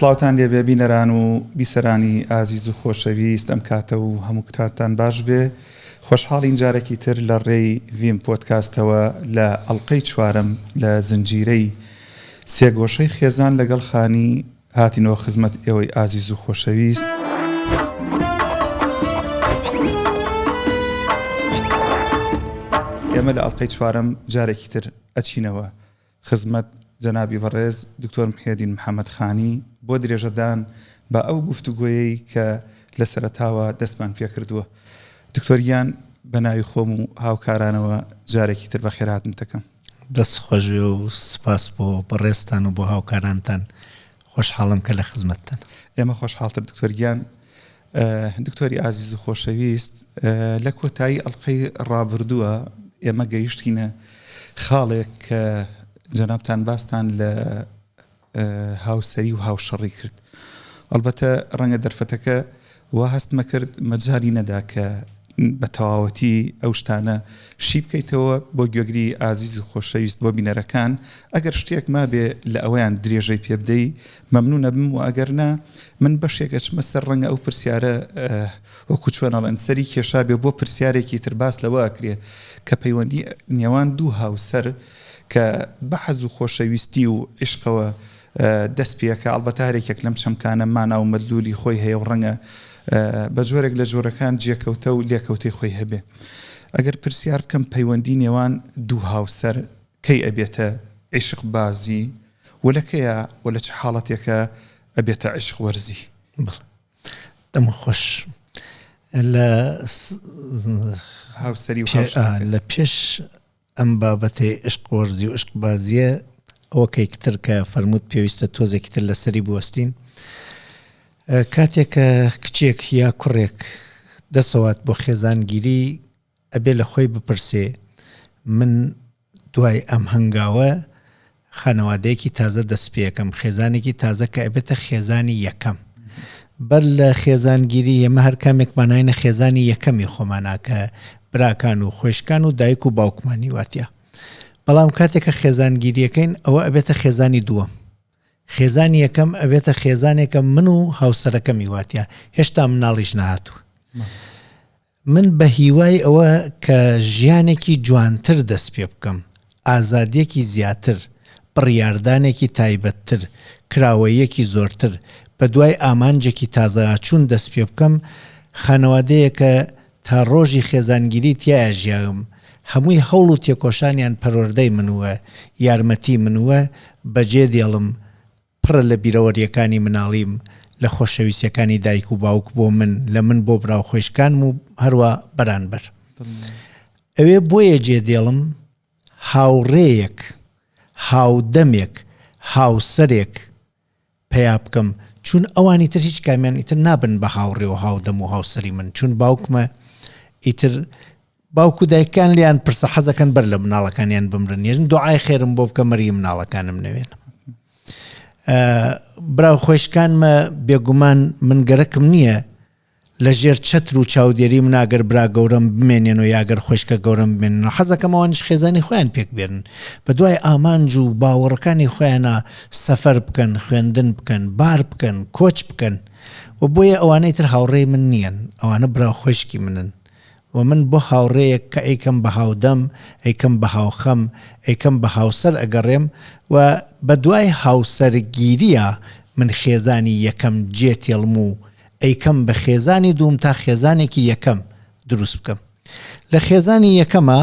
سڵاوتان لێبێ بینەران و بیسەرانی ئازیز و خۆشەویست ئەم کاتە و هەموو کاتتان باش بێ خۆشحاڵین جارێکی تر لە ڕێی ڤیم پۆدکاستەوە لە ئەڵقەی چوارەم لە زنجیرەی سێگۆشەی خێزان لەگەڵ خانی هاتینەوە خزمەت ئێوەی ئازیز و خۆشەویست. ئێمە لە ئەڵقەی چوارەم جارێکی تر ئەچینەوە خزمەت جەنابی بەڕێز دکتۆر محێدین محەمەد خانی بۆ درێژەدان بە ئەو گفتوگۆیەی کە لە سەرەتاوە دەستمان پێکردووە. دکتۆر گیان بە ناوی خۆم و هاوکارانەوە جارێکی تر بەخێرهاتنت دەکەم. دەست خۆش بێ و سپاس بۆ بەڕێزتان و بۆ هاوکارانتان. خۆشحاڵم کە لە خزمەتتان. ئێمە خۆشحاڵتر دکتۆر گیان. دکتۆری ئازیز و خۆشەویست لە کۆتایی ئەڵلقەی ڕابردووە ئێمە گەیشتینە خاڵێک کە جەنابتان باستان لە هاوسەری و هاوشەڕی کرد ئەلبەتە ڕەنگە دەرفەتەکە وا هەستمە کرد مەجالی نەدا کە بە تەواوەتی ئەو شتانە شی بکەیتەوە بۆ گوێگری ئازیز و خۆشەویست بۆ بینەرەکان ئەگەر شتێک مابێ لە ئەوەیان درێژەی پێ بدەی مەمنون ئەبم و ئەگەر نا من بەشێک ئەچمە سەر ڕەنگە ئەو پرسیارە وەکو چۆن ئەڵێن سەری کێشا بێ بۆ پرسیارێکی تر باس لەوە ئەکرێ کە پەیوەندی نێوان دوو هاوسەر کە بە حەز و خۆشەویستی و عیشقەوە دەست پێکا ئەڵبەتە هەر یەکێک لەم چەمکانە مانا و مەدلولی خۆی هەیە و ڕەنگە بە جۆرێک لە جۆرەکان جێکەوتە و لێکەوتەی خۆی هەبێ ئەگەر پرسیار بکەم پەیوەندی نێوان دوو هاوسەر کەی ئەبێتە عیشق بازی و لە کەیا و لە چ حاڵەتێکا ئەبێتە عیشق وەرزی؟ بەڵێ دەم خۆش لە هاوسەری و لە پێش ئەم بابەتەی عشق وەرزی و عشق بازیە ئەوە کەیکتر کە فەرمووت پێویستە تۆزێکی تر لەسەری بوەستین کاتێک کە کچێک یا کوڕێک دەسەوات بۆ خێزانگیری ئەبێ لە خۆی بپرسێ من دوای ئەم هەنگاوە خانەوادەیەکی تازە دەست پێکەم، خێزانێکی تازە کە ئەبێتە خێزانی یەکەم. بەر لە خێزانگیری ئێمە هەر کامێکمان هاینە خێزانی یەکەمی خۆمانا کە براکان و خۆشکان و دایک و باوکمانی واتە. بەڵام کاتێک کە خێزانگیریەکەین ئەوە ئەبێتە خێزانی دووەم. خێزانی یەکەم ئەبێتە خێزانێکە من و هاوسەرەکەمی واتە هێشتا مناڵیش نەهاتوو. من بە هیوای ئەوە کە ژیانێکی جوانتر دەست پێ بکەم، ئازادییەکی زیاتر، بڕیاردانێکی تایبەتتر، کراوەییەکی زۆرتر، بە دوای ئامانجێکی تازەاچوون دەست پێ بکەم، خانەوادەیەکە تا ڕۆژی خێزانگیری تیایا ژیاوم، هەمووی هەوڵ و تێکۆشانیان پەروەردەی من و یارمەتی من و بەجێ دێڵم، پڕە لە بیرەوەرییەکانی مناڵیم، لە خۆشەویستییەکانی دایک و باوک بۆ من، لە من بۆ برا و خویشکانم و هەروا بەرانبەر. ئەوێ بۆیە جێ دێڵم هاوڕێیەک، هاودەمێک، هاوسەرێک پەیا بکەم، چون ئەوانی تر هیچ کامیان ئیتر نابن بە هاوڕێ و هاودەم و هاوسەری من، چون باوکمە ئیتر باوک و دایکان لێیان پرسە حەزەکەن بەر لە مناڵەکانیان بمرن یەژن دوعای خێرم بۆ بکە مەرگی مناڵەکانم نەوێنم برا خۆشکانمە بێگومان من گەرەکم نییە لە ژێر چەتر و چاودێری مناگەر برا گەورەم بمێنێن و یاگەر خۆشکە گەورەم بمێنن و حەزەکەم ئەوانیش خێزانی خۆیان پێک بێنن بە دوای ئامانج و باوەڕەکانی خۆیانە سەفەر بکەن خوێندن بکەن بار بکەن کۆچ بکەن و بۆیە ئەوانەی تر هاوڕێی من نییەن ئەوانە برا خۆشکی منن وە من بۆ هاوڕێیەک کە ئەیکەم بە هاودەم، ئەیکەم بە هاوخەم، ئەیکەم بە هاوسەر ئەگەڕێم و بە دوای هاوسەرگیرییا من خێزانی یەکەم جێ تێڵم و ئەیکەم بە خێزانی دووم تا خێزانێکی یەکەم دروست بکەم. لە خێزانی یەکەما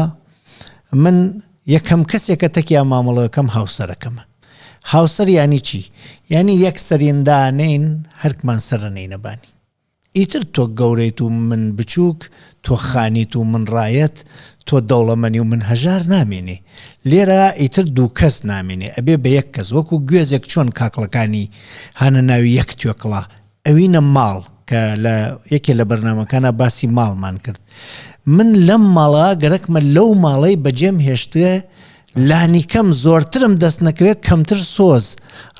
من یەکەم کەسێکە تەکیا مامەڵەکەم هاوسەرەکەمە. هاوسەر یانی چی؟ یانی یەک سەرین دانێین هەرکمان سەرەنێینە بانی. ئیتر تۆ گەورەیت و من بچووک، تۆ خانیت و من ڕایەت، تۆ دەوڵەمەنی و من هەژار نامێنێ. لێرە ئیتر دووکەس نامێنێ، ئەبێ بە یەک کەس، وەکوو گوێزێک چۆن کاکڵەکانی هانە ناوی یەک توێکڵا، ئەوینە ماڵ، کە لە یەکێ لە بەرنامەکانا باسی ماڵمان کرد. من لەم ماڵە گەرەکمە لەو ماڵەی بەجێم هێشتووە لانیکەم زۆرترم دەست نەکەوێت کەمتر سۆز،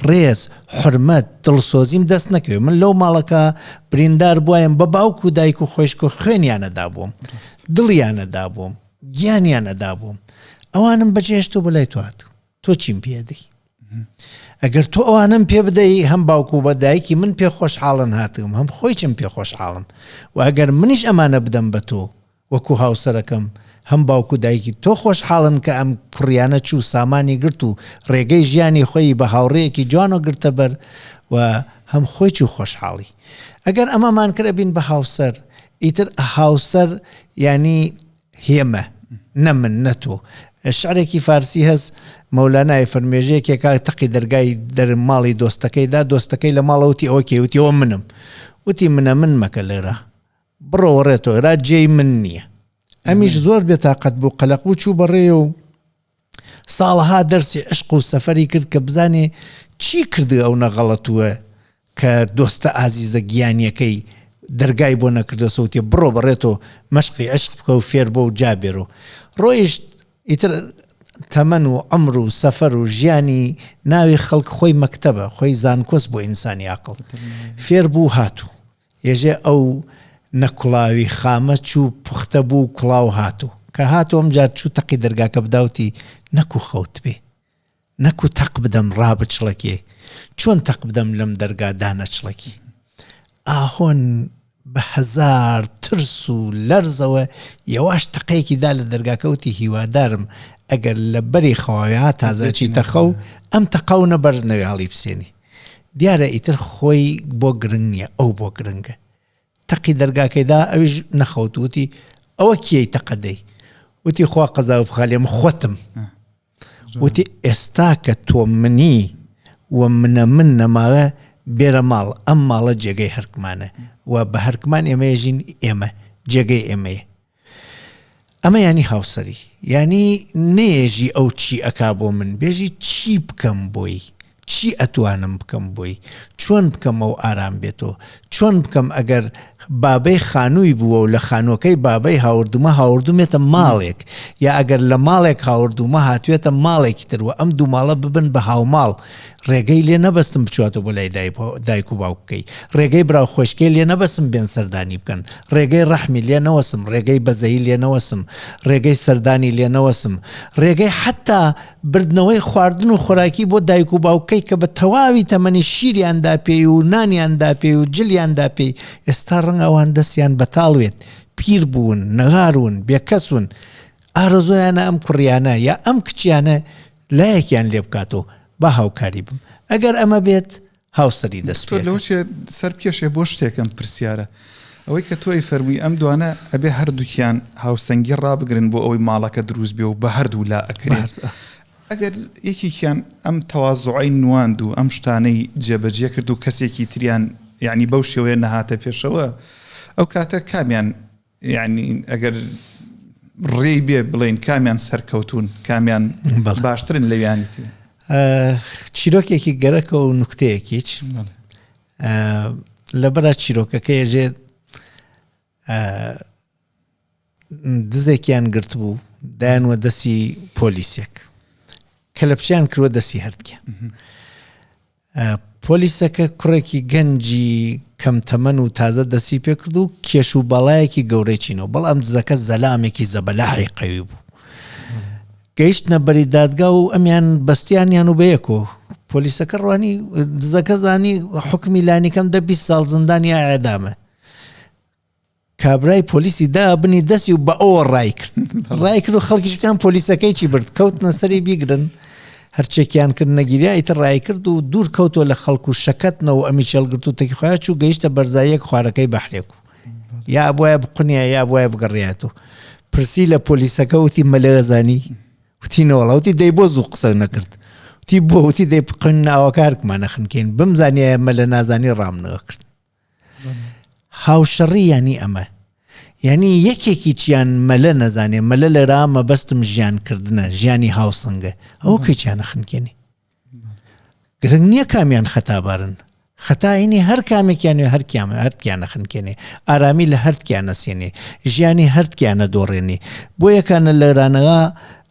ڕێز، حورمەت، دڵسۆزیم دەست نەکەوێت من لەو ماڵەکە بریندار بوایم بە باوک و دایک و خۆیشک و خوێنیان ئەدابووم دڵیان ئەدابووم گیانیان ئەدابووم ئەوانم بەجێهێشتووە بۆ لای تۆ هاتووم تۆ چیم پێ ئەدەی؟ ئەگەر تۆ ئەوانەم پێ بدەی هەم باوک و بە دایکی من پێ خۆشحاڵن هاتم هەم خۆیچم پێ خۆشحاڵم و ئەگەر منیش ئەمانە بدەم بە تۆ وەکو هاوسەرەکەم هەم باوک و دایکی تۆ خۆشحاڵن کە ئەم کوڕیانە چوو سامانی گرت و ڕێگەی ژیانی خۆیی بە هاوڕێیەکی جوانۆ گرتە بەر و هەم خۆی چوو خۆشحاڵی ئەگەر ئەمەمان کرد ئەبین بە هاوسەر ئیتر هاوسەر یانی هێمە نە من نە تۆ شعرێکی فارسی هەس مەولانا ئەیفەرموێ یەکێکا تەقی دەرگای دەر ماڵی دۆستەکەی دا دۆستەکەی لە ماڵەوە وتی ئەوە کێ وتی ئەوە منم وتی منە من مەکە لێرە بڕۆ وەڕێ تۆ ئێرا جێی من نییە ئەمیش زۆر بێتاقەت بوو قەلەق بوو چوو بەڕێ و ساڵەها دەرسی عشق و سەفەری کرد کە بزانێ چی کردوە ئەو نەغەڵەتووە کە دۆستە ئازیزە گیانیەکەی دەرگای بۆ نەکردۆسە وتی بڕۆ بەڕێ تۆ مەشقی عشق بکە و فێر بۆ و جا بێرۆ ڕۆیشت ئیتر تەمەن و عەمر و سەفەر و ژیانی ناوی خەڵک خۆی مەکتەبە خۆی زانکۆس بۆ ئینسانی ئاقڵ فێر بوو هاتوو یەژێ ئەو نەکوڵاوی خامە چوو پوختە بوو و کوڵاو هاتوو. کە هاتوو ئەمجار چوو تەقی دەرگاکە بدا وتی، نەکوو خەوتبێ. نەکوو تەق بدەم ڕابچڵەکێ. چۆن تەق بدەم لەم دەرگا دانەچڵەکی. ئاهۆن بە هەزار ترس و لەرزەوە یەواش تەقەیەکی دا لە دەرگاکە وتی، هیوادارم ئەگەر لە بەری خەواوێ تازە ئەچیتە خەو، ئەم تەقەو نە بەرز نەوێ هەڵیپسێنی. دیارە ئیتر خۆی بۆ گرنگ نییە ئەو بۆ گرنگە. تەقی دەرگاکەی دا ئەویش نەخەوت وتی ئەوە کێی تەقە دەی؟ وتی خوا قەزاو بخا لێم خۆتم. وتی ئێستا کە تۆ منی و منە من نەماوە بێرە ماڵ ئەم ماڵە جێگەی هەرکمانە و بە هەرکمان ئێمە ژین ئێمە جێگەی ئێمەیە. ئەمە یانی هاوسەری یانی نەیەژی ئەو چی ئەکا بۆ من بێژی چی بکەم بۆی چی ئەتوانم بکەم بۆی چۆن بکەم ئەو ئارام بێتەوە چۆن بکەم ئەگەر بابەی خانووی بووە و لە خانووەکەی بابەی هاوردومە هاوردومێتە ماڵێک یا ئەگەر لە ماڵێک هاوردومە هاتوێتە ماڵێکی تر و ئەم دوو ماڵە ببن بە هاوماڵ ڕێگەی لێ نەبەستم بچواتەوە بۆ لای دایک و باوکەکەی، ڕێگەی برا و خویشکەی لێ نەبەستم بێن سەردانی بکەن، ڕێگەی ڕەحمی لێ نەوەسم، ڕێگەی بەزەیی لێ نەوەسم، ڕێگەی سەردانی لێ نەوەسم، ڕێگەی حەتتا بردنەوەی خواردن و خۆراکی بۆ دایک و باوکەکەی کە بە تەواوی تەمەنی شیریان دا پێی و نانیان دا پێی و جلیان دا پێی، ئێستا ڕەنگە ئەوان دەستیان بەتاڵ وێت، پیر بوون، نەغاروون، بێکەسون، ئارەزوویانە ئەم کوڕیانە یا ئەم کچیانە لایەکیان لێ بکاتەوە با هاوکاری بم ئەگەر ئەمە بێت هاوسەری دەست پێ لەوە چێ سەر بکێشێ بۆ شتێکم پرسیارە ئەوەی کە تۆی فەرمووی ئەم دوانە ئەبێ هەردووکیان هاوسەنگی ڕابگرن بۆ ئەوەی ماڵەکە دروست بێ و بە هەردوو لا ئەکرێت ئەگەر یەکێکیان ئەم تەوازوعەی نواند و ئەم شتانەی جێبەجێ کرد و کەسێکی تریان یعنی بەو شێوەیە نەهاتە پێشەوە ئەو کاتە کامیان یانی ئەگەر ڕێی بێ بڵێین کامیان سەرکەوتوون کامیان باشترن لەویانی تر؟ چیرۆکێکی گەرەکە و نوکتەیەکیچ لەبەرە چیرۆکەکە ێژێت دزێکیان گرتبوو دایانوە دەسی پۆلیسێک کەلەپچیان کردوە دەسی هەردکیان پۆلیسەکە کوڕێکی گەنجی کەم تەمەن و تازە دەستی پێکرد و کێش و بەڵایەکی گەورەی چینەوە، بەڵام دزەکە زەلامێکی زەبەلاحی قەوی بوو. گەیشتنە بەری دادگا و ئەمیان بەستیانیان و بەیەکۆ پۆلیسەکە ڕوانی دزەکە زانی حکمی لانیکەم دە 20 ساڵ زیندان یا ئێعدامە. کابرای پۆلیسی دا بنی دەسی و بە ئەوە ڕای کرد ڕای کرد و خەڵکیش وتیان پۆلیسەکەی چی برد کەوتنە سەری بیگرن هەرچێکیان کرد نەگیریا ئیتر ڕای کرد و دوور کەوتەوە لە خەڵک و شەکەت نەوە ئەمی چێڵگرت و تەکی خۆیان چوو گەیشتە بەرزاییەک خوارەکەی بەحرێک و یا ئەبوایە بقونیا یا ئەبوایە بگەڕیاتەوە پرسی لە پۆلیسەکە وتی مەلەزانی وتی نەوەڵا وتی دەی بۆ زوو قسە نەکرد وتی بۆ وتی دەی بقون ناوەکارکمان نەخنکەین بمزانیایە مەلە نازانی ڕام نەکرد هاوشەڕی یانی ئەمە یانی یەکێکی چیان مەلە نەزانێ مەلە لەرا مەبەستم ژیان کردنە ژیانی هاوسەنگە ئەو کەچیانە خنکێنی گرنگ نییە کامیان خەتابارن خەتاینی هەر کامێکیان و هەرکیان هەرکیانە خنکێنێ ئارامی لە هەرتکیانە سێنێ ژیانی هەرتکیانە دۆڕێنێ بۆ یەکانە لەرانەوە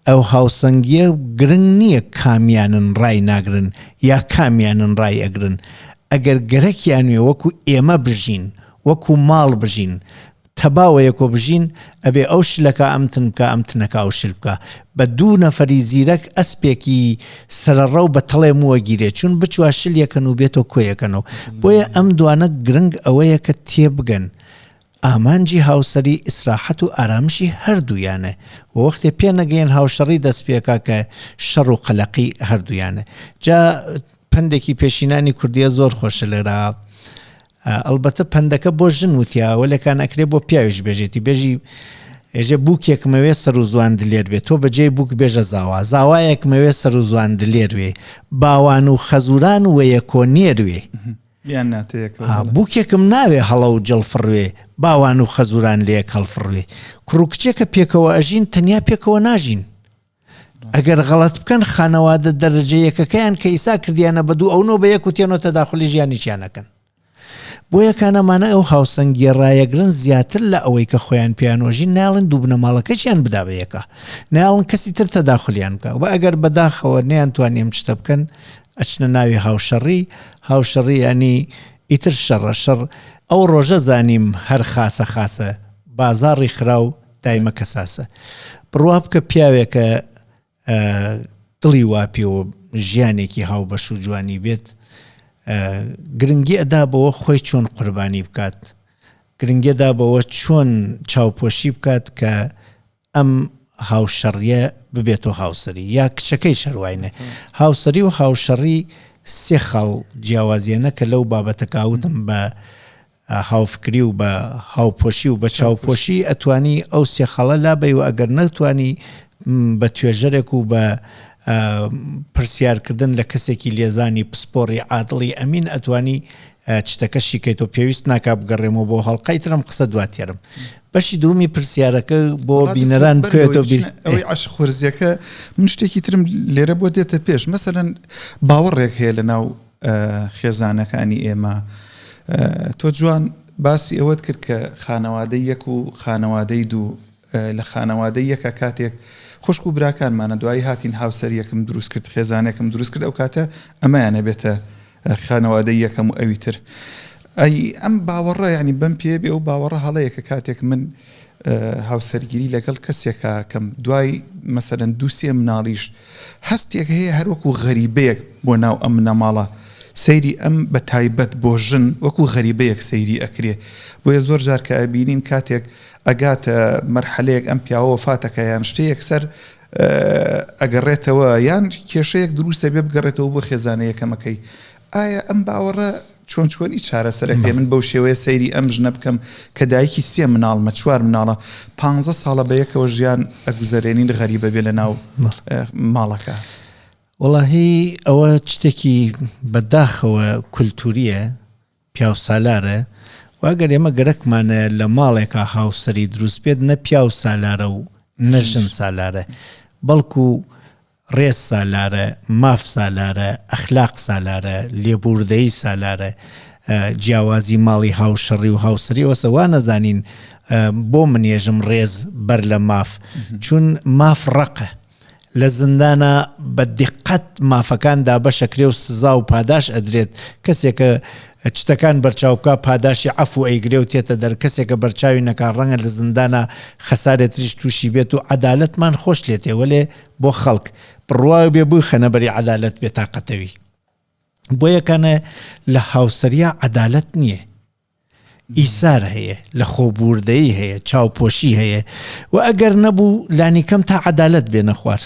ئەو هاوسەنگیە گرنگ نییە کامیانن ڕای ناگرن یا کامیانن ڕای ئەگرن ئەگەر گەرەکیان وێ وەکو ئێمە بژین وەکو ماڵ بژین. تەبا وەیەکۆ بژین ئەبێ ئەو شلەکا ئەم تن بکا ئەم تنەکا ئەو شل بکا بە دوو نەفەری زیرەک ئەسپێکی سەرەڕەو بە تەڵێ مووە گیرێ چون بچوا شل یەکەن و بێتۆ کۆ یەکەنەوە بۆیە ئەم دوانە گرنگ ئەوەیە کە تێبگەن ئامانجی هاوسەری ئیسراحەت و ئارامشی هەردوویانە و وەختێ پێ نەگەیەن هاوشەڕی دەست پێکا کە شەڕ و قەلەقی هەردوویانە جا پەندێکی پێشینانی کوردیە زۆر خۆشە لێرە ئەڵبەتە پەندەکە بۆ ژن وتیا وەلێکان ئەکرێ بۆ پیاویش بێژێتی بێژی ئێژێ بووکێکمەوێ سەر و زوان دلێر بێ تۆ بەجێی بووک بێژە زاوا زاوایەکمەوێ سەر و زوان دلێر وێ باوان و خەزوران وەیەکۆ نێر وێ بیان ناتەیەکەوە ها بووکێکم ناوێ هەڵە و جڵ فڕوێ باوان و خەزوران لەیەک هەڵفڕوێ کوڕ و کچێکە پێکەوە ئەژین تەنیا پێکەوە ناژین ئەگەر غەڵەت بکەن خانەوادە دەرەجە یەکەکەیان کە ئیسا کردیانە بە دوو ئەونۆ بە یەک و تێنۆ تەداخولی ژیانیچیان ئەکەن. بۆیە کانەمانە ئەو هاوسەنگیە ڕایەگرن زیاتر لە ئەوەی کە خۆیان پێیان وەژین نایەڵن دوو بنەماڵەکەشیان بدا بە یەکا نایەڵن کەسی تر تەداخولیان بکا وە ئەگەر بەداخەوە نەیانتوانی ئەم شتە بکەن ئەچنە ناوی هاوشەڕی هاوشەڕی یانی ئیتر شەڕە شەڕ ئەو ڕۆژە زانیم هەر خاسە خاسە بازاڕی خراو دایمە کەساسە بڕوا بکە پیاوێکە دڵی وا پێوە ژیانێکی هاوبەش و جوانی بێت گرنگی ئەدا بەوە خۆی چۆن قوربانی بکات گرنگیدا بەوە چۆن چاوپۆشی بکات کە ئەم هاوشەڕیە ببێتەوە هاوسەری یا کچەکەی شەرواینە هاوسەری و هاوشەڕی سێ خاڵ جیاوازیەنە کە لەو بابەتەکەوتم بە هاوفکری و بە هاوپۆشی و بە چاوپۆشی ئەتوانی ئەو سێ خاڵە لابەی و ئەگەر نەتوانی بە توێژەرێک و بە پرسیارکردن لە کەسێکی لێزانی پسپۆڕی عادڵی ئەمین ئەتوانی چتەکە شیکەیتەوە پێویست ناکا بگەڕێمەوە بۆ هەڵقەی ترم قسە دواتێرم بەشی دوومی پرسیارەکە بۆ بینەران بکەوێتەوە بیر ئەوەی عەشق خورزیەکە من شتێکی ترم لێرە بۆ دێتە پێش مەسەلەن باوەڕێک هەیە لە ناو خێزانەکانی ئێمە تۆ جوان باسی ئەوەت کرد کە خانەوادەی یەک و خانەوادەی دوو لە خانەوادەی یەکە کاتێک خوشک و براکانمانە دوایی هاتین هاوسەریەکم دروست کرد خێزانێکم دروست کرد ئەو کاتە ئەمەیانە بێتە خانەوادەی یەکەم و ئەوی تر ئەی ئەم باوەڕە یعنی بەم پێ بێ و باوەڕە هەڵەیە کە کاتێک من هاوسەرگیری لەگەڵ کەسێکا کەم دوای مەسەلەن دوو سێ مناڵیش هەستێک هەیە هەر وەکو غەریبەیەک بۆ ناو ئەم بنەماڵە سەیری ئەم بە تایبەت بۆ ژن وەکو غەریبەیەک سەیری ئەکرێ بۆیە زۆر جار کە ئەبینین کاتێک ئەگاتە مەرحەلەیەک ئەم پیاوە وەفاتەکە یان شتێ یەکسەر ئەگەڕێتەوە یان کێشەیەک دروستە بێ بگەڕێتەوە بۆ خێزانە یەکەمەکەی ئایا ئەم باوەڕە چۆن چۆنی چارەسەرەکرێ من بەو شێوەیە سەیری ئەم ژنە بکەم کە دایکی سێ مناڵمە چوار مناڵە پانزە ساڵە بە یەکەوە ژیان ئەگوزەرێنین غەریبە بێ لە ناو ماڵەکە. وەڵاهی ئەوە شتێکی بە داخەوە کولتوریە پیاو سالارە و ئەگەر ئێمە گەرەکمانە لە ماڵێکا هاوسەری دروست بێت نە پیاو سالارە و نە ژن سالارە بەڵکو ڕێز سالارە، ماف سالارە، ئەخلاق سالارە، لێبووردەیی سالارە، جیاوازی ماڵی هاوشەڕی و هاوسەری ئەوەسە وا نەزانین بۆ من ێژم ڕێز بەر لە ماف چون ماف ڕەقە لە زیندانا بە دیقەت مافەکان دابەشەکرێ و سزا و پاداش ئەدرێت کەسێکە چتەکان بەرچاو بکا پاداشی عەفو ئەیگرێ و تێتە دەر کەسێکە بەرچاوی نەکا ڕەنگە لە زیندانا خەسارێتریش تووشی بێت و عەدالەتمان خۆش لێتێ وەلێ بۆ خەڵک بڕوا بێ بوویخەنە بەری عەدالەت بێ تاقەتەوی بۆیە کانە لە هاوسەریا عەدالەت نییە ئیسار هەیە لە خۆبووردەیی هەیە چاوپۆشی هەیە و ئەگەر نەبوو لانیکەم تا عەدالەت بێنە خوار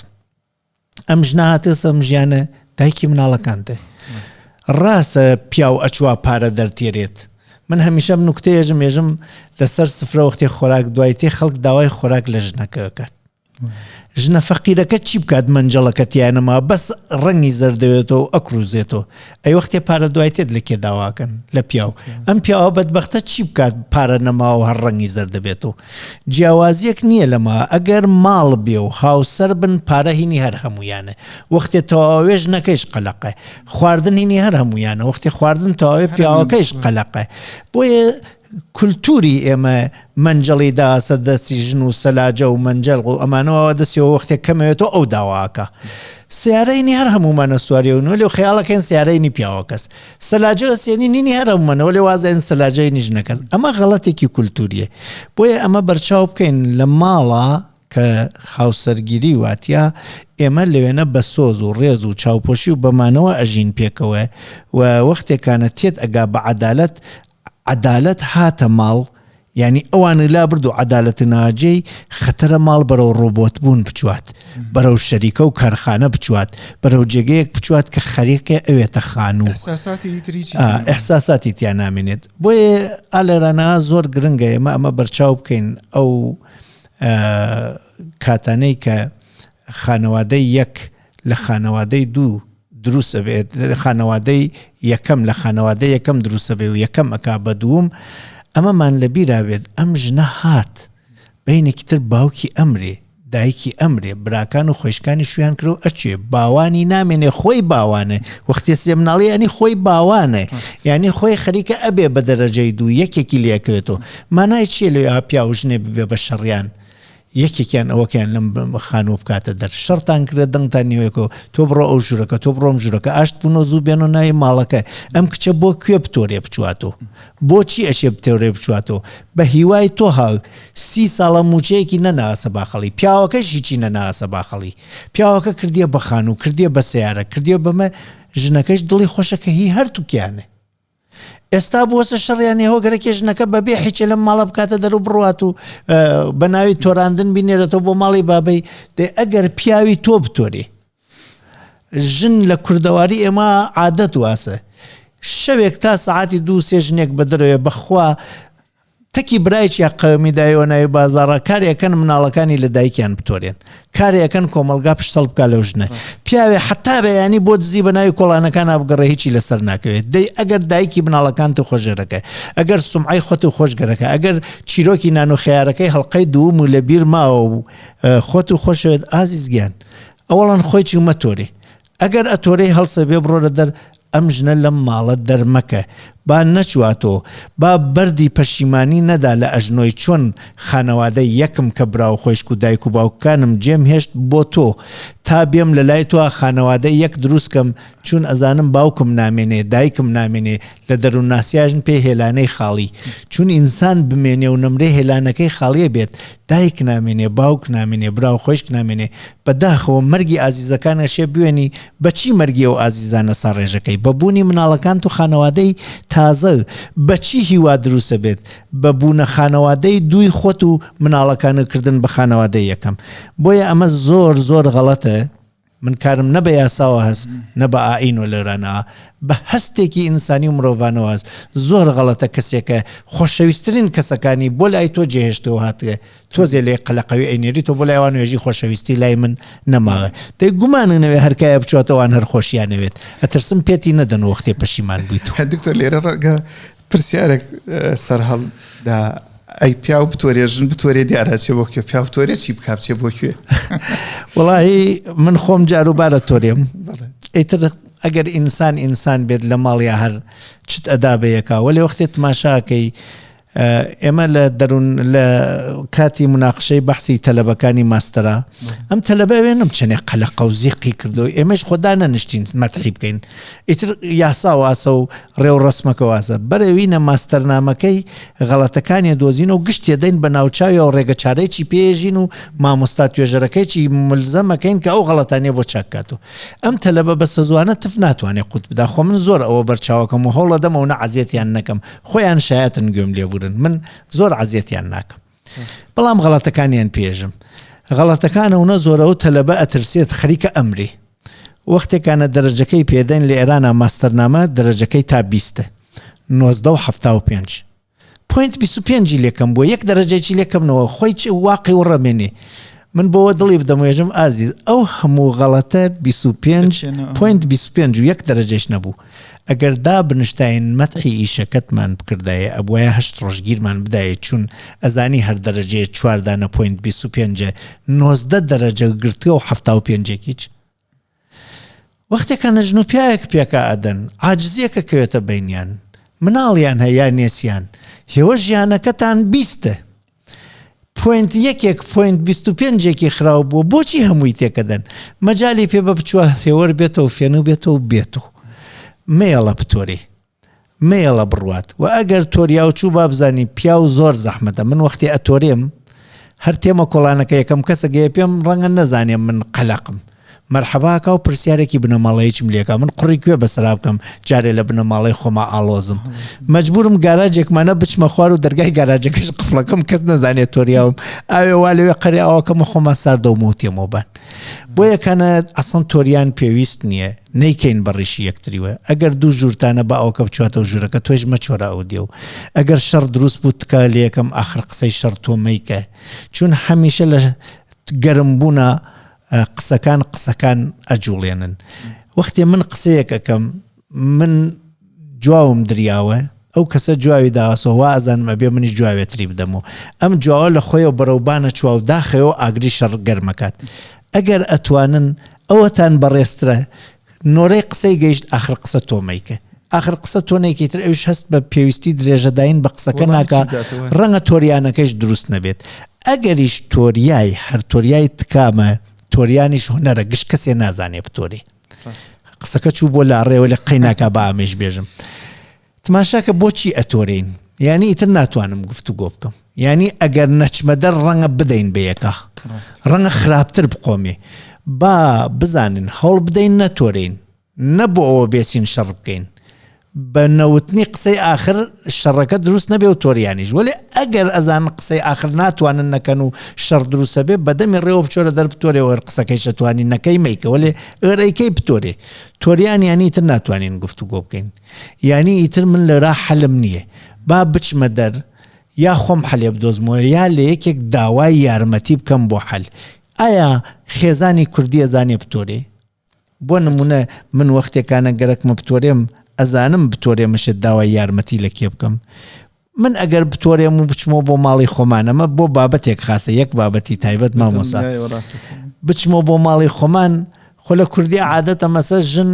ئەم ژنە هاتێسە ئەم ژیانە دایکی مناڵەکان دێ ڕاستە پیاو ئەچوا پارە دەرتێرێت من هەمیشە نوکتەیەژم ێژم لەسەر سفرە وەختێ خۆراک دوای تێ خەڵک داوای خۆراک لە ژنەکە کات ژنە فەقیرەکە چی بکات مەنجەڵەکە تیا نەما بەس ڕەنگی زەردەوێتەوە و ئەکروزێتەوە ئەی وەختێ پارە دوای تێت لە کێ داواکەن لە پیاو ئەم پیاوە بەدبەختە چی بکات پارە نەماوە هەر ڕەنگی زەردەبێتەوە جیاوازیەک نییە لەما ئەگەر ماڵ بێ و هاوسەر بن پارە هینی هەر هەمویانە وەختێ تەواوێ ژنەکەیش قەلەقە خواردن هینی هەر هەمویانە وەختێ خواردن تەواوێ پیاوەکەیش قەلەقە بۆیە کولتوری ئێمە مەنجەڵی داسە دەستی ژن و سەلاجە و مەنجەڵ و ئەمانەوە دەستیەوە وەختێک کەمەوێتەوە ئەو داواکە. سیارەینی هەر هەموومانە سواریەون وەلێ خەیاڵەکەین سیارەینی پیاوەکەس سەلاجە ئەسێنی نینی هەر هەموومانە وەلێ وازێن سەلاجەینی ژنەکەس ئەمە غەڵەتێکی کولتوریە بۆیە ئەمە بەرچاو بکەین لە ماڵا کە هاوسەرگیری واتە ئێمە لەوێنە بە سۆز و ڕێز و چاوپۆشی و بەمانەوە ئەژین پێکەوە و وەختێکانە تێت ئەگا بە عەدالەت عەدالەت هاتە ماڵ یانی ئەوانی لابرد و عەدالەت ناجێی خەتەرە ماڵ بەرەو ڕۆبۆت بوون بچوات بەرەو شەریکە و کارخانە بچوات بەرەو جێگەیەک بچوات کە خەریکە ئەوێتە خانوو ئیحساساتی هیتر هیچی تیا نامێنێت. ئیحساساتی تیا نامێنێت بۆیە ئا لێرانە زۆر گرنگە ئێمە ئەمە بەرچاو بکەین ئەو کاتانەی کە خانەوادەی یەک لە خانەوادەی دوو دروست ئەبێت خانەوادەی یەکەم لە خانەوادەی یەکەم دروست ئەبێ و یەکەم ئەکا بە دووم ئەمەمان لە بیرا بێت ئەم ژنە هات بەینێکی تر باوکی ئەمرێ دایکی ئەمرێ براکان و خۆشکانی شویان کرد و ئەچێ باوانی نامێنێ خۆی باوانێ وەختێ سێ مناڵی ینی خۆی باوانێ یعنی خۆی خەریکە ئەبێ بە دەرەجەی دوو یەکێکی لەکەوێتەوە مانای چییە لێ پیاو ژنێ ببێ بە شەڕیان یەکێکیان ئەوەکەیان لەم خانووە بکاتە دەر شەڕتان کرد دەنگتان نیوەکەوە تۆ بڕۆ ئەو ژوورەکە تۆ بڕۆم ژوورەکە ئاشت بوون زوو بێن و ناوی ماڵەکە ئەم کچە بۆ کوێ بتۆرێ بچواتەوە بۆچی ئەشێ بتێورێ بچواتەوە بە هیوای تۆ هاو سی ساڵە موچەیەکی نەناسە باخەڵی پیاوەکەش هیچی نەناسە باخەڵی پیاوەکە کردیە بە خانوو کردیە بە سیارە کردیە بەمە ژنەکەش دڵی خۆشە کە هی هەردووکیانە ئێستا بووەسە شەڕیان هێوە گەرەکێ ژنەکە بەبێ حیچێ لەم ماڵە بکاتە دەر و بڕوات و بە ناوی تۆراندن بینێرێتەوە بۆ ماڵی بابەی دێ ئەگەر پیاوی تۆ بتۆرێ ژن لە کوردەواری ئێمە عادەت واسە شەوێک تا سەعاتی دوو سێ ژنێک بە دەرەوێ بەخوا تەکی برایکی قەومی دایەوە ناوی بازاڕە کارێ ئەکەن مناڵەکانی لە دایکیان بتۆرێن کارێ ئەکەن کۆمەڵگا پشت هەڵبکا لەو ژنە پیاوێ حەتا بەیانی بۆ دزی بە ناوی کۆڵانەکانا بگەڕێ هیچی لەسەر ناکەوێت دەی ئەگەر دایکی مناڵەکانت و خۆشگەرەکە ئەگەر سومعەی خۆت و خۆشگەرەکە ئەگەر چیرۆکی نان و خەیارەکەی هەڵقەی دووم و لەبیر ماوە و خۆت و خۆشەوێت ئازیز گیان ئەوەڵەن خۆی چی مەتۆرێ ئەگەر ئەتۆرێی هەڵسە بێ بڕۆرە دەر ئەم ژنە لەم ماڵە دەرمەکە با نەچواتۆ با بەردی پەشیمانی نەدا لە ئەژنۆی چۆن خانەوادەی یەکم کە براو خۆیشک و دایک و باوکەکانم جێم هێشت بۆ تۆ تا بێم لە لای تۆ خانەوادەی یەک دروست کەم چون ئەزانم باوکم نامێنێ دایکم نامێنێ لە دەروونناسیاژن پێ هێلانەی خاڵی چون ئینسان بمێنێ و نەمرێ هێلانەکەی خاڵیە بێت دایک نامێنێ باوک نامێنێ برا و خۆیشک نامێنێ بە داخەوە مەرگی ئازیزەکان ئەشێ بوێنی بە چی مەرگی ئەو ئازیزانە ساڕێژەکەی بە بوونی مناڵەکانت و خانەوادەی تازە بە چی هیوا دروسە بێت بە بوونە خانەوادەی دووی خۆت و مناڵەکانت کردن بە خانەوادەی یەکەم بۆیە ئەمە زۆر زۆر غەڵەتە من کارم نە بە یاساوە هەس نە بە ئائین و لەرانەوە بە هەستێکی ئینسانی و مرۆڤانەوە هەست زۆر غەڵەتە کەسێکە خۆشەویسترین کەسەکانی بۆ لای تۆ جێهێشتەوە هاتگە تۆزێ لێ قەلەقەوی ئەینێری تۆ بۆ لای ئەوان وێژی خۆشەویستی لای من نەماوە دەی گومانە نەوێ هەرکایە بچواتەوان هەر خۆشیانەوێت ئەترسم پێتی نەدەن وەختێ پەشیمان بوویت دکتۆر لێرە ڕەگە پرسیارێک سەرهەڵدا ئەی پیاو بتۆرێ ژن بتۆرێ دیارە چێ بۆ کوێ پیاو تۆرێ چی بکا بچێ بۆ کوێ وڵی من خۆم جاروبارە تۆرێم ئیتر ئەگەر ئینسان ئینسان بێت لە ماڵیا هەر چت ئەدا بە یەکا وەلێ وەختێ تماشاکەی ئێمە لە دەروون لە کاتی مناقشەی بەحسی تەلەبەکانی ماستەرا ئەم تەلەبە وێنم چەنێ قەلەقە و زیقی کردو ئێمەش خۆدا نەنشتین مەتحی بکەین ئیتر یاسا واسە و ڕێ و ڕەسمەکە واسە بەرەوینە ماستەرنامەکەی غەڵەتەکانی دۆزینەوە گشتێ دەین بە ناوچاوی و ڕێگە چارەیەکی پێژین و مامۆستا توێژەرەکەیی ملزەمەکەین کە ئەو غەڵەتانیە بۆ چاک کاتەوە ئەم تەلەبە بەسەزوانە تف ناتوانێ قوت بدا خۆ من زۆر ئەوە بەرچاوەکەم و هەوڵەدەم ئەونە عەزێتیان نەکەم خۆیان شایەتن گوێم لێبورن من زۆر عەزێتیان ناکەم بەڵام غەڵەتەکانیان پێژم غەڵەتەکان ئەونە زۆرە و تەلەبە ئەترسێت خەریکە ئەمری وەختێکانە دەرەجەکەی پێدەین لە ئێرانە ماستەرنامە دەرەجەکەی تا بیستە 1975 پوینت 25 لێکەم بووە یەک دەرەجەیەکی لێکەمنەوە خۆی چ واقعی وڕەمێنێ من بۆوە دڵی بدەم وێژم ئازیز ئەو هەموو غەڵەتە 25 پوینت 25 و یەک دەرەجەش نەبوو ئەگەر دابنشتاین مەتحی ئیشەکەتمان بکردایە ئەبوایە هەشت ڕۆژ گیرمان بدایە چون ئەزانی هەر دەرەجەیە چوار دانە پۆینت 25 19 دەرەجە گرتووە و 75 ێکیچ وەختێکانە ژن و پیاوێک پێکا ئەدەن عاجزیەکە کەوێتە بەینیان مناڵیان هەیە یا نێسیان هێوە ژیانەکەتان بیستە. پۆینت یەکێک پۆینت 25ێکی خراو بووە بۆچی هەمووی تێکەدەن مەجای پێ بە بچوە هێوەر بێتەوە فێنو بێتەوە بێتەوە مەیەڵە بتۆرێ مەیەڵە بڕوات وە ئەگەر تۆریاو چوو با بزانی پیاو زۆر زەحمەتە من وەختی ئەتۆرێم هەر تێمە کۆڵانەکە یەکەم کەسە گەیە پێم ڕەنگە نەزانێ من قەلەقم مەرحەبا کا و پرسیارێکی بنەماڵەیچم لێکا من قوڕی کوێ بەسەرا بکەم جارێ لە بنەماڵەی خۆما ئاڵۆزم مەجبورم گاراجێکمانە بچمە خوار و دەرگای گاراجەکەش قفڵەکەم کەس نەزانێت تۆریاوم ئاوێ وا لەوێ قەرێ ئاوەکەم خۆما ساردەومە و تێمەوە بان بۆیە کانە ئەسڵەن تۆریان پێویست نییە نەیکەین بە ڕیشی یەکتریوە ئەگەر دوو ژوورتانە با ئەوکە بچواتەوە ژوورەکە تۆش مەچۆرە ئەو دێو ئەگەر شەڕ دروست بوو تکا لەکەم ئاخر قسەی شەڕ تۆ مەیکە چون هەمیشە لە گەرم بوونا قسەکان قسەکان ئەجوڵێنن وەختێ من قسەیەک ئەەکەم من جواوم دریاوە ئەو کەسە جواوی داوەسەوە وا ئەزانم ئەبێ منیش جواوێتری بدەم و ئەم جواوە لە خۆیەوە بەرەو بانە چووە و داخەوە ئاگری شەڕ گەرمەکات ئەگەر ئەتوانن ئەوەتان بەڕێزترە نۆرەی قسەی گەیشت ئاخر قسە تۆ مەیکە ئاخر قسە تۆ نەیکەی تر ئەویش هەست بە پێویستی درێژەداین بە قسەکە ناکا ڕەنگە تۆریانەکەیش دروست نەبێت ئەگەریش تۆریای هەر تۆریای تکامە تۆریانیش هونەرە گشت کەسێ نازانێ بتۆرێ قسەکە چوو بۆ لاڕێوە لە قەیناکا با ئەمەیش بێژم تماشاکە بۆچی ئەتۆرین یعنی ئیتر ناتوانم گفتوگۆ بکەم یعنی ئەگەر نەچمە دەر ڕەنگە بدەین بە یەکە ڕەنگە خراپتر بقۆمێ با بزانن هەوڵ بدەین نەتۆرین نە بۆ ئەوە بێچین شەڕ بکەین بە نەوتنی قسەی ئاخر شەڕەکە دروست نەبێ و تۆریانیش وەلێ ئەگەر ئەزانن قسەی ئاخر ناتوانن نەکەن و شەڕ دروستە بێ بەدەمی ڕێوە بچۆرە دەر بتۆرێ وەر قسەکەیش ئەتوانی نەکەی مەیکە وەلێ ئەگەر ئەیکەی بتۆرێ تۆریان یانی ئیتر ناتوانین گفتوگۆ بکەین یانی ئیتر من لێرا حەلم نییە با بچمە دەر یا خۆم حەلێ بدۆزمەوە یا لە یەکێک داوای یارمەتی بکەم بۆ حەل ئایا خێزانی کوردی ئەزانێ بتۆرێ؟ بۆ نمونە من وەختێکانە گەرەکمە بتۆرێم ئەزانم بتۆرێمە شت داوای یارمەتی لە کێ بکەم من ئەگەر بتۆرێم و بچمەوە بۆ ماڵی خۆمان ئەمە بۆ بابەتێک خاصە یەک بابەتی تایبەت مامۆسا بچمەوە بۆ ماڵی خۆمان خۆ لە کوردی عادەتە مەسە ژن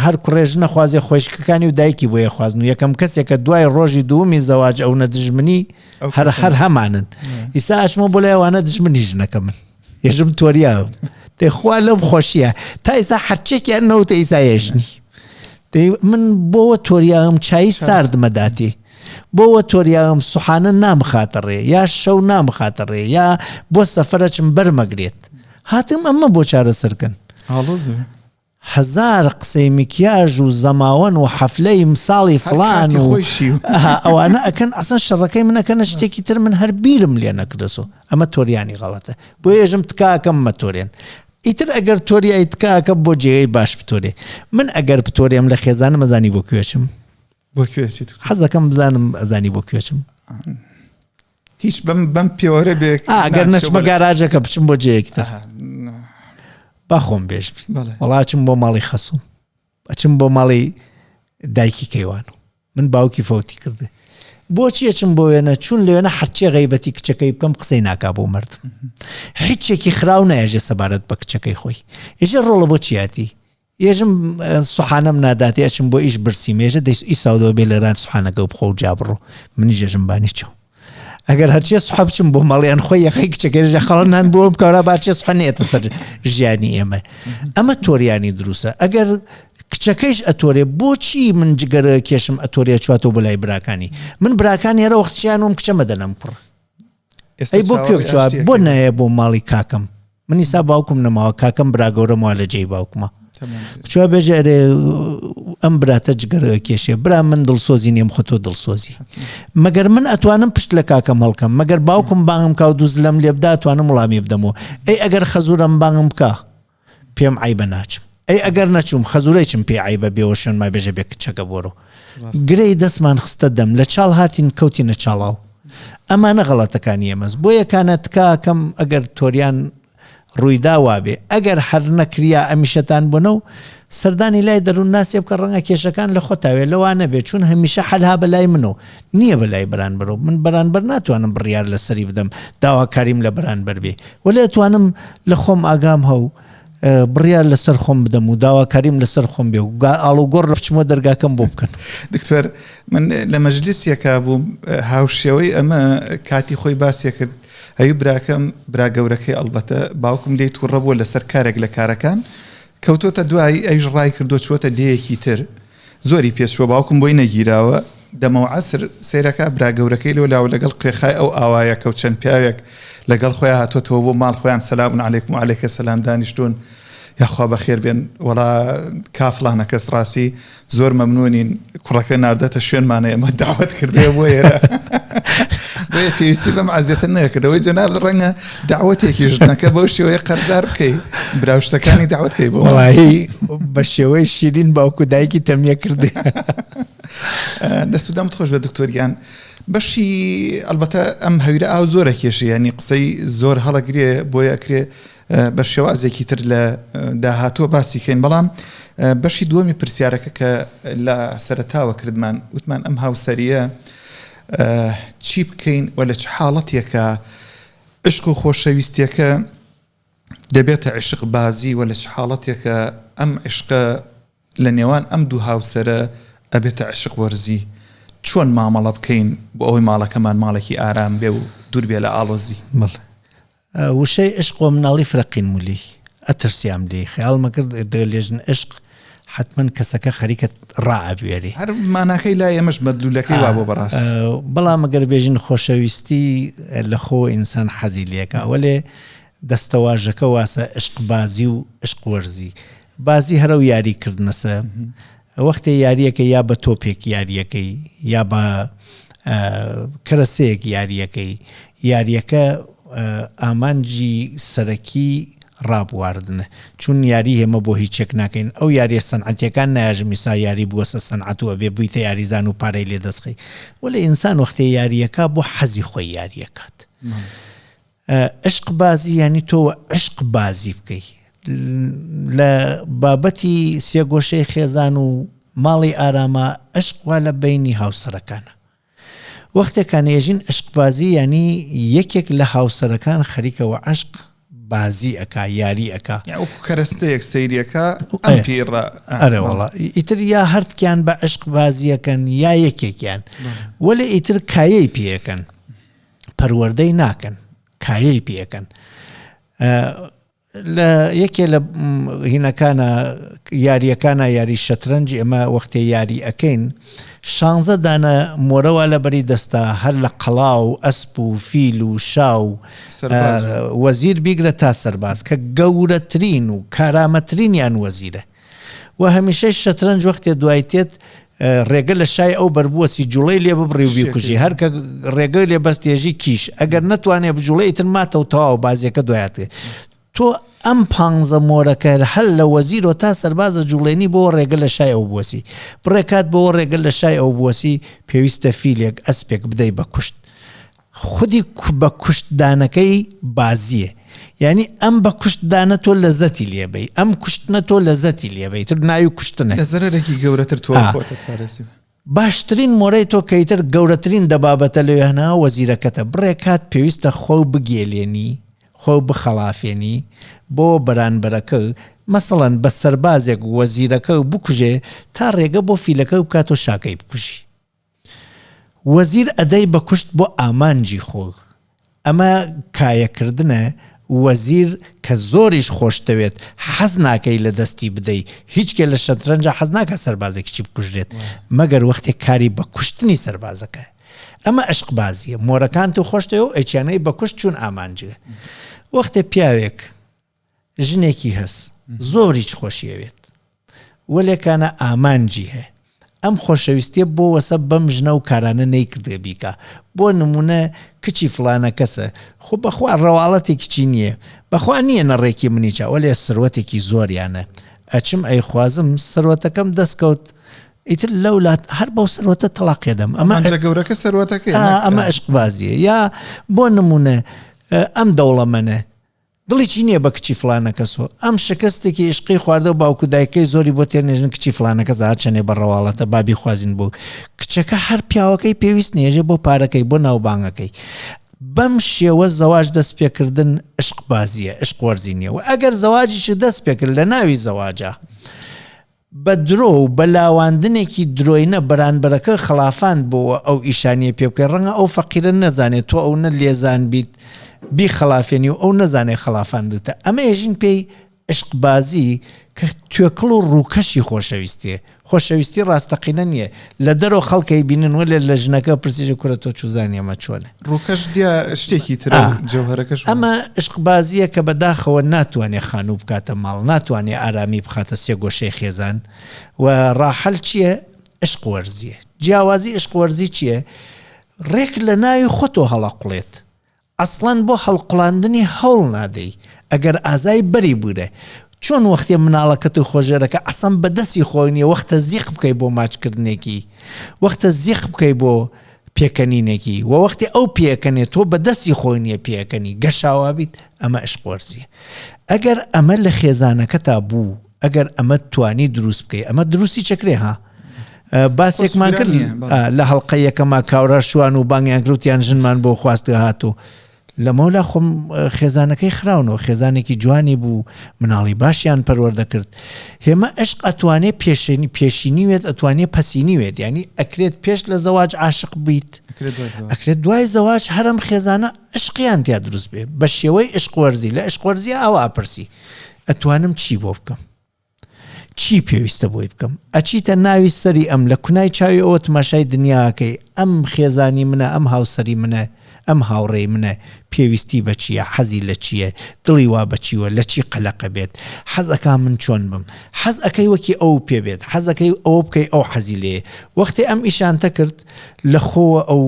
هەر کوڕێ ژنە خوازێ خۆشکەکانی و دایکی بۆ یەخوازن و یەکەم کەسێکە دوای ڕۆژی دووەمی زەواج ئەو نە دژمنی هەر هەر هەمانن ئیسا ئەچمە بۆ لای ئەوانە دژمنی ژنەکە من ێژم تۆریاوم تێخوا لەم خۆشیە تا ئیسا هەرچێکیان نەوتە ئیسا ێژنی من بۆوە تۆریاوم چایی ساردمەداتی بۆوە تۆریاوم سوحانە نامخاتە ڕێ یا شەو نامخاتە ڕێ یا بۆ سەفرەچم بەرمەگرێت هاتم ئەمە بۆ چارەسەرکەن هەزار قسەی مکیاژ و زەماوەن و حەفلەی ساڵی فڵان و ئەوانە ئەکەن ئەسڵەن شەڕەکەی من ئەکەنە شتێکی تر من هەر بیرم لێ نەکردەسۆ ئەمە تۆریانی غەڵەتە بۆیەژم تکاکەم مەتۆرێن ئیتر ئەگەر تۆریای تکاکەم بۆ جێگەی باش بتۆرێ من ئەگەر بتۆرێم لە خێزانم ئەزانی بۆ کوێچم بۆ کوێ چیت حەزەکەم بزانم ئەزانی بۆ کوێچم هیچ بەم بەم پێوەرە بێ ئەگەر نەچمە گاراجەکە بچم بۆ جێیەکی تر با خۆم بێژ وەڵا ئەچم بۆ ماڵی خەسوم ئەچم بۆ ماڵی دایکی کەیوان من باوکی فەوتی کردێ بۆچی ئەچم بۆ وێنە چون لەوێنە هەرچێ غیبەتی کچەکەی بکەم قسەی ناکا بۆ مردم هیچێکی خراو نایژێ سەبارەت بە کچەکەی خۆی ئێژێ ڕۆڵە بۆ چیاتی ێژم سوحانەم ناداتێ ئەچم بۆ ئیش برسیم ێژە دەیس ئیساودەوە بێ لێران سوحانەکە بخۆ و جا بڕۆ منیش ێژم بانی چاو ئەگەر هەرچێ سوحە بچم بۆ ماڵیان خۆی یەخەی کچەکەی ژە خەڵە نان بۆم کەورا بارچێ سوحە نێتە سەر ژیانی ئێمە ئەمە تۆریانی دروستە ئەگەر کچەکەیش ئەتۆرێ بۆچی من جگەرە کێشم ئەتۆرێ چواتەوە بۆ لای براکانی من براکانی هەرە وەختیان وم کچە مەدەنەم کوڕ ئەی بۆ کوێ بچوە بۆ نایە بۆ ماڵی کاکەم من ئیسا باوکم نەماوە کاکەم برا گەورەم وا لە جێی باوکمە بچوە بێژە ئەرێ ئەم براتە جگەرە کێشێ برا من دڵسۆزی نیم خۆ تۆ دڵسۆزی مەگەر من ئەتوانم پشت لە کاکەم هەڵکەم مەگەر باوکم بانگم کا و دوو زلەم لێ بدا ئەتوانم وڵامی بدەمەوە ئەی ئەگەر خەزورم بانگم بکا پێم عەیبە ناچم ئەی ئەگەر نەچووم خەزورەیچم پێ عەیبە بێوە شوێنما بێژە بێ کچەکە بۆرۆ گرێی دەستمان خستە دەم لە چاڵ هاتین کەوتینە چاڵاو ئەمانە غەڵەتەکانی ئێمەس بۆ یەکانە تکاکەم ئەگەر تۆریان ڕوویدا وابێ ئەگەر هەر نەکریا ئەمیشەتان بۆنە و سەردانی لای دەروون ناسێ بکە ڕەنگە کێشەکان لە خۆتاوێ لەوا نەبێ چون هەمیشە حەل ها بەلای منەوە نییە بەلای بەرانبەرەوە من بەرانبەر ناتوانم بڕیار لەسەری بدەم داواکاریم لە بەرانبەر بێ وەلێ ئەتوانم لە خۆم ئاگام هەو بڕیار لەسەر خۆم بدەم و داواکاریم لەسەر خۆم بێ و ئاڵوگۆڕ لە بچمەوە دەرگاکەم بۆ بکەن. دکتۆر من لە مەجلیسێکا بووم هاوشێوەی ئەمە کاتی خۆی باسێ کرد. ئەی براکەم برا گەورەکەی ئەڵبەتە باوکم لێی توڕە بووە لەسەر کارێک لە کارەکان کەوتۆتە دوای ئەویش ڕای کردووە چووەتە دێیەکی تر زۆری پێچووە باوکم بۆی نەگیراوە دەمەو عەسر سەیرەکا برا گەورەکەی لەو لاوە لەگەڵ کوێخای ئەو ئاوایەکە و چەند پیاوێک لەگەڵ خۆیان هاتۆتەوە بۆ ماڵ خۆیان سەلام عەلەیکم و عەلەیکە سەلام دانیشتوون یاخوا بەخێر بێن وەڵا کا فڵانە کەس ڕاستی زۆر مەمنونین کوڕەکە ناردەتە شوێنمانە ئێمە داوت کردێ بۆ ئێرە بۆیە پێویستی بەم عزیەتە نەکردەوەی جەناب ڕەنگە داوەتێکی ژنەکە بەو شێوەیە قەرزار بکەی براوشتەکانی داوت کەی بۆ وڵی بە شێوەی شیرین باوکو دایکی تەمیە کردی دەست و دەمت خۆش بە دکتۆریان بەشی ئەلبەتە ئەم هەویرە ئاو زۆرە کێشی ینی قسەی زۆر هەڵەگرێ بۆیە ئەکرێ بە شێوازێکی تر لە داهاتووە باسی کەین بەڵام بەشی دووەمی پرسیارەکە کە لە سەرەتاوە کردمان وتمان ئەم هاوسەریە چی بکەین و لە چ حاڵەتێکە عشق و خۆشەویستیەکە دەبێتە عشق بازی و لە چ حاڵەتێکە ئەم عشقە لە نێوان ئەم دوو هاوسەرە ئەبێتە عشق وەرزی چۆن مامەڵە بکەین بۆ ئەوەی ماڵەکەمان ماڵێکی ئارام بێ و دوور بێ لە ئاڵۆزی؟ بەڵێ وشەی عشق وە مناڵی فرە قینم و لێی ئەترسیام لێی خەیاڵم ئەکرد دە لێژن عشق حەتمەن کەسەکە خەریکە ڕائەبوێری. هەر ماناکەی لای ئێمەش مەدلولەکەی وابووە بەڕاستی. بەڵام ئەگەر بێژین خۆشەویستی لە خۆ ئینسان حەزی لێکا وەلێ دەستەواژەکە واسە عشقبازی و عشق وەرزی بازی هەر ئەو یاری کردنەسە وەختێ یاریەکەی یا بە تۆپێک یاریەکەی یا بە کەرەسەیەک یاریەکەی یاریەکە ئامانجی سەرەکی ڕابواردنە چون یاری هێمە بۆ هیچێک ناکەین ئەو یاریە سەنعەتیەکان نایەژم ئیسا یاری بووەسە سەنعەت و ئەبێ بوویتە یاریزان و پارەی لێ دەستخەی وەلێ ئینسان وەختێ یاریەکا بۆ حەزی خۆی یاریەکات. عشق بازی یانی تۆ عشق بازی بکەی لە بابەتی سێگۆشەی خێزان و ماڵی ئاراما عشق وا لە بینی هاوسەرەکانە وەختێکان ێژین عشقبازی ینی یەکێک لە هاوسەرەکان خەریکەوە عشق بازی ئەک یاری ئەک کەرەستەیەک سەیرەکە ئەم پێی ڕا ئەرەوەڵا ئیتر یا هەردکیان بە عشق بازیەکەن یا یەکێکیان وەلێ ئیتر کایەی پێەکەن پەروەردەی ناکەن کایەی پێەکەن لە یەکێ لە هینەکانە یاریەکانە یاری شەترەنج ئێمە وەختێ یاری ئەەکەین شانزە دانە مۆرەوە لە بەری دەستا هەر لە قەڵا و ئەسپ و فیل و شا و وەزیر بیگرە تا سەرباز کە گەورەترین و کارامەترینیان وەزیرە و هەمیشەی شەترەنج وەختێ دوای تێت ڕێگە لە شای ئەو بەربوەسی جوڵەی لێ ببڕی و بیکوژی هەر کە ڕێگەی لێ بەستێژی کیش ئەگەر نەتوانێ بجوڵێ ئیتر ماتە و تەواو بازیەکە دوایاتێ تۆ ئەم پانزە مۆرەکە هەر لە وەزیرۆ تا سەربازە جوڵێنی بۆ ڕێگە لە شای ئەو بوەسی بڕێکات بۆ ڕێگە لە شای ئەو بوەسی پێویستە فیلێک ئەسپێک بدەی بە کوشت خودی بە کوشت دانەکەی بازیە یانی ئەم بە کوشت دانە تۆ لەزەتی لێ بەی ئەم کوشتنە تۆ لەزەتی لێ بەی تر ناوی کوشتنە لە زەرەرێکی گەورەتر تۆ خۆت پارێزی. باشترین مۆرەی تۆ کە ئیتر گەورەترین دەبابەتە لەوێ هەنا وەزیرەکەتە بڕێ کات پێویستە خۆو بگێلێنی خۆو بخەڵافێنی بۆ بەرانبەرەکە مەسەڵەن بە سەربازێک وەزیرەکە بکوژێ تا ڕێگە بۆ فیلەکە بکاتۆ شاکەی بکوژی. وەزیر ئەدای بە کوشت بۆ ئامانجی خۆ ئەمە کایە کردنە وەزیر کە زۆریش خۆشتەوێت حەز ناکەی لە دەستی بدەی هیچ کێ لە شەترەنجا حەز ناکا سەربازێکیی بکوژرێت مەگەر وەختێک کاری بە کوشتنی سەربازەکە ئەمە عشق بازیە مۆرەکانت و خۆشتەوێ و ئەیچیانەی بە کوشت چون ئامانجە وەختێ پیاوێک ژنێکی هەس زۆریچ خۆشی ئەوێت وەلێکانە ئامانجی هەیە ئەم خۆشەویستیە بۆ وەسە بەم ژنە و کارانە نەیکردێ بیکا بۆ نمونە کچی فڵانە کەسە خۆ بەخوا ڕەواڵەتی کچی نییە بەخوا نییە نەڕێکی منیچە وەلێ سروەتێکی زۆریانە ئەچم ئەیخوازم سروەتەکەم دەستکەوت ئیتر لەولات هەر بەو سەروەتە تەڵاقێ دەم ئەمە گەورەکە سەروەتەکەی ئەمە عشقبازیە یا بۆ نمونە ئەم دەوڵەمەنە دڵی چی نیە بە کچی فڵانە کەس و ئەم شکستێکی ئیشقی خواردە و باوک و دایکەی زۆری بۆ تێر نێژن کچی فڵانە کەس ئا چەنێ بە ڕەواڵەتە با بیخوازین بۆ کچەکە هەر پیاوەکەی پێویست نیە بۆ پارەکەی بۆ ناوبانگەکەی بەم شێوە زەواج دەست پێکردن عشق بازیە عشق وەرزی نیە و ئەگەر زەواجیشت دەست پێکرد لە ناوی زەواجا بە درۆ و بە لاواندنێکی درۆینە بەرانبەرەکە خڵافاند بۆوە ئەو ئیشانیە پێ بکەی ڕەنگە ئەو فەقیرە نەزانێت تۆ ئەونە لێزان بیت بیخەڵافێنی و ئەو نەزانێ خەڵافاندتە. ئەمە ئێژین پێی عشقبازی کە توێکڵ و ڕووکەشی خۆشەویستیە. خۆشەویستی ڕاستەقینە نییە. لە دەرەوە خەڵک ئەیبینن وەلێ لە ژنەکە پرسیژە کورە تۆ چوزانی ئەمە چۆنە؟ ڕووکەش دیا شتێکی ترە و جەوهەرەکەش ئەمە عشقبازییە کە بەداخەوە ناتوانێ خانوو بکاتە ماڵ، ناتوانێ ئارامی بخاتە سێگۆشەی خێزان و ڕاحەل چییە؟ عشق وەرزییە. جیاوازی عشق وەرزی چییە؟ ڕێک لە ناوی خۆتۆ هەڵەقوڵێت. ئەسڵەن بۆ هەڵقوڵاندنی هەوڵ نادەی ئەگەر ئازای بەری بورە چۆن وەختێ مناڵەکەت و خۆژێرەکە ئەسڵەن بە دەستی خۆی نیە وەختە زیق بکەی بۆ ماچ کردنێکی وەختە زیق بکەی بۆ پێکەنینێکی وە وەختێ ئەو پێکەنێ تۆ بە دەستی خۆی نیە پێکەنی گەشاوە بیت ئەمە عشق وەرزیە ئەگەر ئەمە لە خێزانەکەتا بوو ئەگەر ئەمەت توانی دروست بکەی ئەمە دروستی چەکرێ ها باسێکمان کرد لە هەڵقە یەکەما کاورا شوان و بانگیان کردیان ژنمان بۆ خواستگە هاتوو لەمەولا خۆم خێزانەکەی خراونەوە خێزانێکی جوانی بوو مناڵی باشیان پەروەردە کرد هێمە عشق ئەتوانێ پێشێنی پێشینی وێت ئەتوانێ پەسینی وێت ینی ئەکرێت پێش لە زەواج عاشق بیت ئەکرێت دوای زەواج هەرم خێزانە عشقیان تیا دروست بێ بە شێوەی عشق وەرزی لە عشق وەرزی ئاوا ئەپرسی ئەتوانم چی بۆ بکەم؟ چی پێویستە بۆی بکەم؟ ئەچیتە ناوی سەری ئەم لە کونای چاوی ئەوە تماشای دنیا ئەکەی ئەم خێزانی منە ئەم هاوسەری منە ئەم هاوڕێی منە پێویستی بە چییە حەزی لە چییە دڵی وا بە چیوە لە چی قەلەقە بێت حەز ئەکا من چۆن بم حەز ئەکەی وەکی ئەو پێ بێت حەز ئەکەی ئەوە بکەی ئەو حەزی لێیە وەختێ ئەم ئیشانتە کرد لە خۆوە ئەو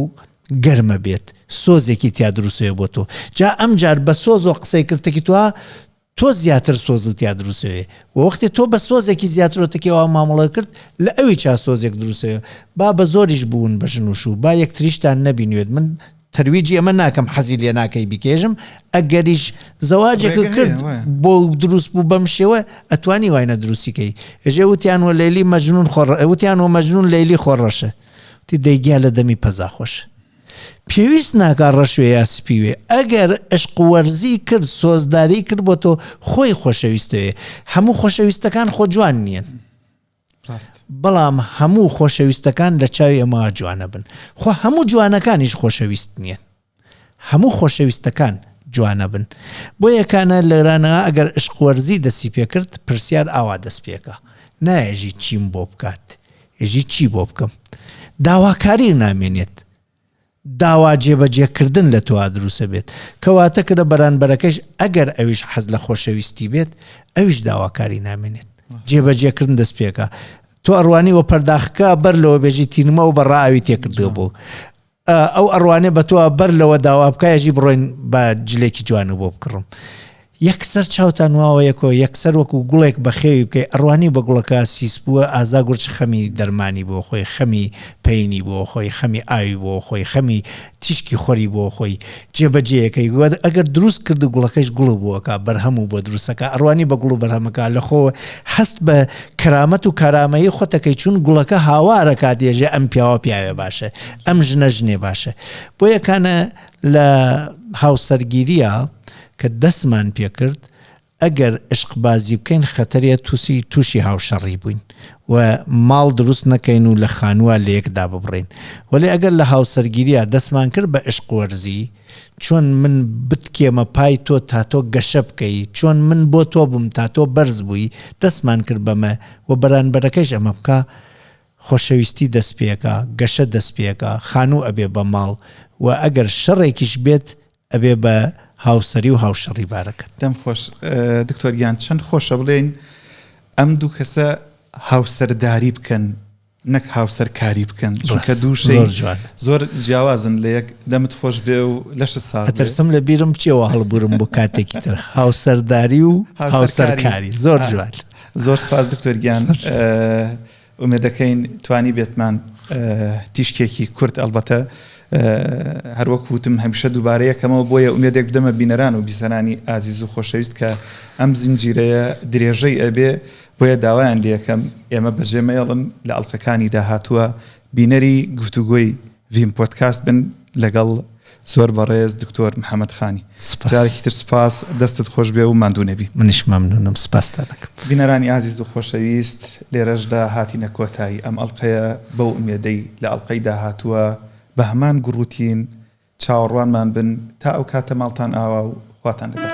گەرمە بێت سۆزێکی تیا دروسەوێ بۆ تۆ جا ئەم جار بە سۆزۆ قسەی کرد تەکی تۆ تۆ زیاتر سۆزت تیا دروسەوێ و وەختێ تۆ بە سۆزێکی زیاترۆ تەکی ئەوە مامەڵە کرد لە ئەوی چا سۆزێک دروسەوێ با بە زۆریش بوون بە ژن و شوو با یەکتریشتان نەبینوێت من تەرویجی ئەمە ناکەم حەزی لێ ناکەی بیکێژم ئەگەریش زەواجێکت ڕێگە هەیە کرد وایە. بۆ دروست بوو بەم شێوە ئەتوانی واینە دروستی کەی ئێژێ وتیان وە لەیلی مەجنون خۆ وتیان وە مەجنون لەیلی خۆ ڕەشە وتی دەی گیا لە دەمی پەزا خۆش. پێویست ناکا ڕەش وێ یا سپی وێ ئەگەر عشق وەرزی کرد سۆزداری کرد بۆ تۆ خۆی خۆشەویستەوێ هەموو خۆشەویستەکان خۆ جوان نییەن ڕاست بەڵام هەموو خۆشەویستەکان لە چاوی ئێمەوە جوانە بن خۆ هەموو جوانەکانیش خۆشەویست نییەن هەموو خۆشەویستەکان جوانە بن بۆیە کانە لێرانە ئەگەر عشق وەرزی دەستی پێکرد پرسیار ئاوا دەست پێکا نایەژی چیم بۆ بکات ێژی چی بۆ بکەم داواکاری نامێنێت داوا جێبەجێکردن لە تۆ دروسە بێت کەواتە کردە بەرانبەرەکەش ئەگەر ئەویش حەز لە خۆشەویستی بێت ئەویش داواکاری نامێنێت جێبەجێکردن دەست پێکا تۆ ئەڕوانی وە پەرداخەکە بەر لەوە بێژی تینمە و بەڕاوی تێکردووە بۆ ئەو ئەڕوانێ بە تۆ بەر لەوە داوا بکە یەژی بڕۆین بە جلێکی جوانو بۆ بکڕم یەکسەر چاوتان واوە یەکۆ یەکسەر وەکو گوڵێک بەخێوی بکەی ئەڕوانی بە گوڵەکە سیس بووە ئازا گورج خەمی دەرمانی بۆ خۆی خەمی پەینی بۆ خۆی خەمی ئاوی بۆ خۆی خەمی تیشکی خۆری بۆ خۆی جێبەجێیەکەی ئەگەر دروست کرد و گوڵەکەش گوڵ و بۆکا بەرهەم و بۆ دروستەکە ئەڕوانی بە گوڵ و بەرهەمەکە لە خۆوە هەست بە کەرامەت و کارامەیی خۆتەکەی چون گوڵەکە هاوارەکات ێژێ ئەم پیاوە پیاوێ باشە ئەم ژنە ژنێ باشە بۆیە کانە لە هاوسەرگیریە کە دەستمان پێکرد ئەگەر عشقبازی بکەین خەتەرە توسی توشی هاوشەڕی بووین و ماڵ دروست نەکەین و لە خانووە لە یەک داببڕین وەلێ ئەگەر لە هاوسەرگیریە دەستمان کرد بە عشق وەرزی چۆن من بتکێمە پای تۆ تا تۆ گەشە بکەی چۆن من بۆ تۆ بووم تا تۆ بەرز بووی دەستمان کرد بەمە و بەرانبەرەکەیش ئەمە بکا خۆشەویستی دەست پێکا گەشە دەست پێکا خانوو ئەبێ بە ماڵ و ئەگەر شەڕێکیش بێت ئەبێ بە هاوسەری و هاوشەڕی بارەکەت. دەم خۆش دکتۆر گیان چەند خۆشە بڵێین ئەم دوو کەسە هاوسەرداری بکەن نەک هاوسەرکاری بکەن چونکە دوو شەی زۆر جیاوازن لە یەک دەمت خۆش بێ و لەشت ساغ بێ. ئەترسم لە بیرم بچێەوە هەڵبورم بۆ کاتێکی تر هاوسەرداری و هاوسەرکاری زۆر جوان. زۆر سپاس دکتۆر گیان ئومێدەکەین توانی بێتمان تیشکێکی کورت ئەڵبەتە هەروەک وتم هەمیشە دووبارە یەکەمەوە بۆیە ئومێدێک بدەمە بینەران و بیسەرانی ئازیز و خۆشەویست کە ئەم زنجیرەیە درێژەی ئەبێ بۆیە داوایان لێکەم ئێمە بەجێ مەیەڵن لە ئەڵقەکانی داهاتووە بینەری گفتوگۆی ڤیم پۆدکاست بن لەگەڵ زۆر بەڕێز دکتۆر محەممەد خانی. سپاس. جارێکی تر سپاس، دەستت خۆش بێ و ماندوو نەبی. منیش مەمنونم سپاستان ئەکەم. بینەرانی ئازیز و خۆشەویست لێرەشدا هاتینە کۆتایی ئەم ئەڵقەیە بەو ئومێدەی لە ئەڵقەی داهاتووە بە هەمان گوڕوتین. چاوەڕوانمان بن تا ئەو کاتە ماڵتان ئاوا و خواتان لەگەڵ.